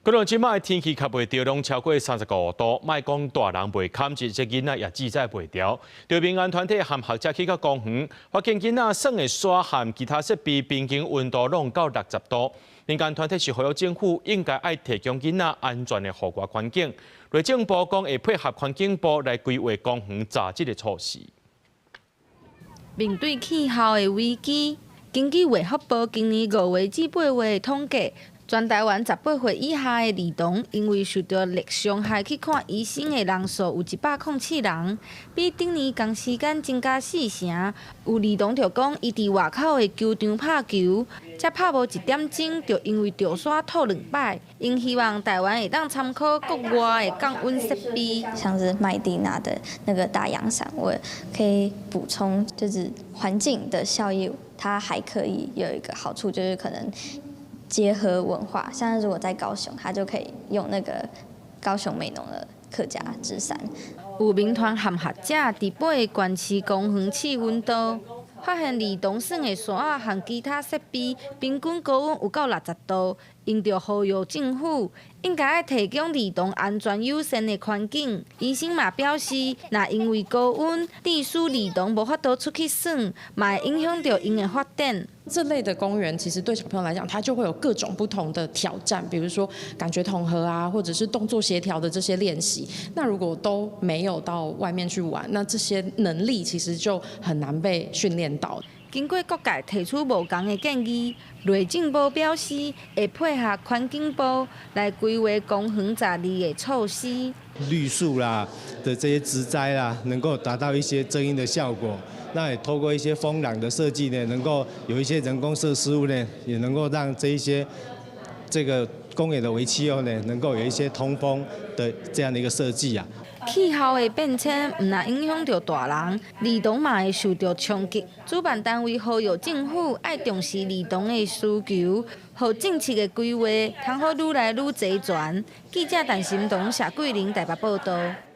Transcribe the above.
閣來這擺天氣較袂著，攏超過35度，莫講大人袂堪熱，這囡仔也自在袂牢。著民間團體和學者去到公園，發現囡仔耍的沙和其他設備平均溫度攏到60度。民間團體是呼籲政府應該愛提供囡仔安全的戶外環境。內政部講會配合環境部來規劃公園閘這个措施。面對氣候的危機，根據衛福部今年5月至8月的統計，全台灣18歲以下的兒童，因為受著熱傷害去看醫生的人數有107人，比頂年仝時間增加四成。有兒童就講，伊佇外口的球場拍球，才拍無一點鐘，就因為著沙吐兩擺。𪜶希望台灣會當參考國外的降溫設備，像是麥地那的那個大陽傘，我可以補充，就是環境的效益，它還可以有一個好處，就是可能結合文化，像如果在高雄，他就可以用那個高雄美濃的客家紙傘。有民團和學者佇八个縣市公園試溫度，發現兒童耍的沙仔和其他設備平均高溫有夠60度，𪜶就呼籲政府應該愛提供兒童安全友善的環境。醫生嘛表示，若因為高溫致使兒童無法度出去耍，嘛會影響著𪜶的發展。這類的公園其實對小朋友來講，他就會有各種不同的挑戰，比如說感覺統合啊，或者是動作協調的這些練習。那如果都沒有到外面去玩，那這些能力其實就很難被訓練到。經過各界提出無仝的建議，內政部表示會配合環境部來規劃公園閘膩的措施。綠樹啦的這些植栽啦，能夠達到一些遮陰的效果。那也透過一些風廊的設計呢，能夠有一些人工設施物呢，也能夠讓這一些這個公園的圍氣候呢，能夠有一些通風的這樣的一個設計啊。氣候的變遷毋但影響著大人，兒童嘛會受著衝擊。主辦單位呼籲政府愛重視兒童的需求，予政策的規劃通好愈來愈齊全。記者陳心彤、謝桂玲台北報導。